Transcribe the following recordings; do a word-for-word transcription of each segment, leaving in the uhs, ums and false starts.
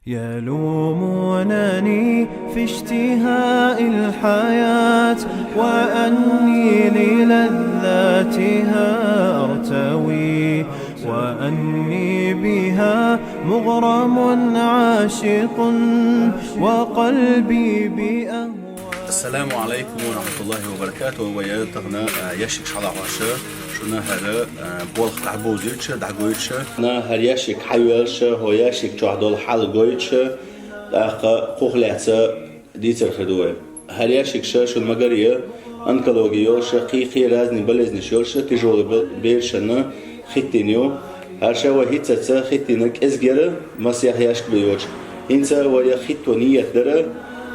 يلومونني في اشتهاء الحياة، وأني للذاتها أرتوي، وأني بها مغرم عاشق، وقلبي بأهوى. السلام عليكم ورحمة الله وبركاته. Вай тахана, а, ящикаш хьалахьош, шуна хӀара, а, болх дӀабовзийташ, дӀагойташ. На хӀара ящик хьайоалаш, хӀо ящик чохь долу хьал гойташ, тӀаккха кхухьа лаьцна дийцар хир ду вай. ХӀара ящикаш шуна ма-гарра онкологи йолуш, кхин-кхин разный болезнаш йолуш, тяжёлый бе-, берашна хӀиттийна ю. ХӀара ша вай хӀинццалц хӀиттийна кӀезиг яра, масех ящик бен йоцуш. ХӀинца вай хӀитто нийят дара,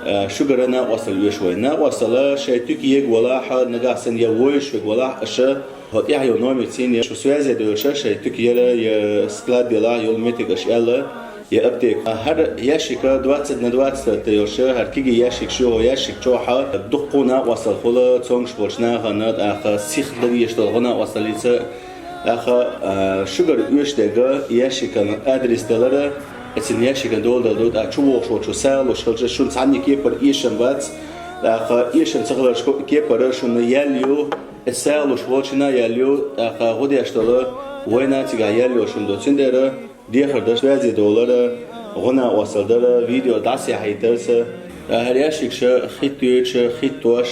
а, шуьгара накъосталла оьшу вай. Накъосталла шайн туька ега валахь, нагахь санна я вовзаш верг валахь, аша хӀо тӀехь йолу номер цӀена я, шу связе девлча, шайн туька яра, я склад ялахь йолу меттиг аша аьлла, я аптека. ХӀара ящик двадцать на двадцать йолуш, хӀара кегий ящик ю, хӀо ящик чохь дуккха а накъосталла хуьлу цомгуш болчу нахана, тӀаккха сиха дан дезаш долу гӀо-накъосталлица. ТӀаккха, а, шуьгара оьшуш дерг ящикан адрес далара, эцин ящикан дола дала ду, тӀаккха чу вогӀуш волчо сагӀа луш хилча, шуна цхьанна кепара эшам бац, тӀаккха эшам ца хиларш кепара шуна ял ю, эцу сагӀа луш волчунна ял ю, тӀаккха гӀо деш долу вайна цигахь ял йолуш хӀума ду. Цундела дехар дан связе довлара, гӀо-накъосталла дара, видео дӀасаяхьийтарца. ХӀара ящикаш хӀиттош, хӀиттош,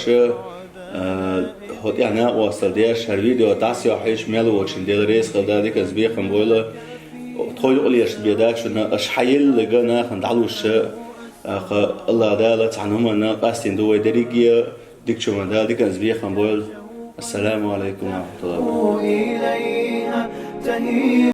а, хӀо тӀехь накъосталла деш, хӀара видео дӀасаяхьийташ мел волчунна Дела реза хуьлда, диканца бекхам бойла. Тхо юкъалерчу бен дац шуна, аша хьаелларг нахана дӀалуш, тӀаккха АллахӀ Дала цхьана хӀуманна къастийна ду вай дерриге а, дикачу хӀуманна Дала диканца бекхам бойла. Ассаламу Ӏалайкум ва рахьматуллахӀи ва баракатухӀ.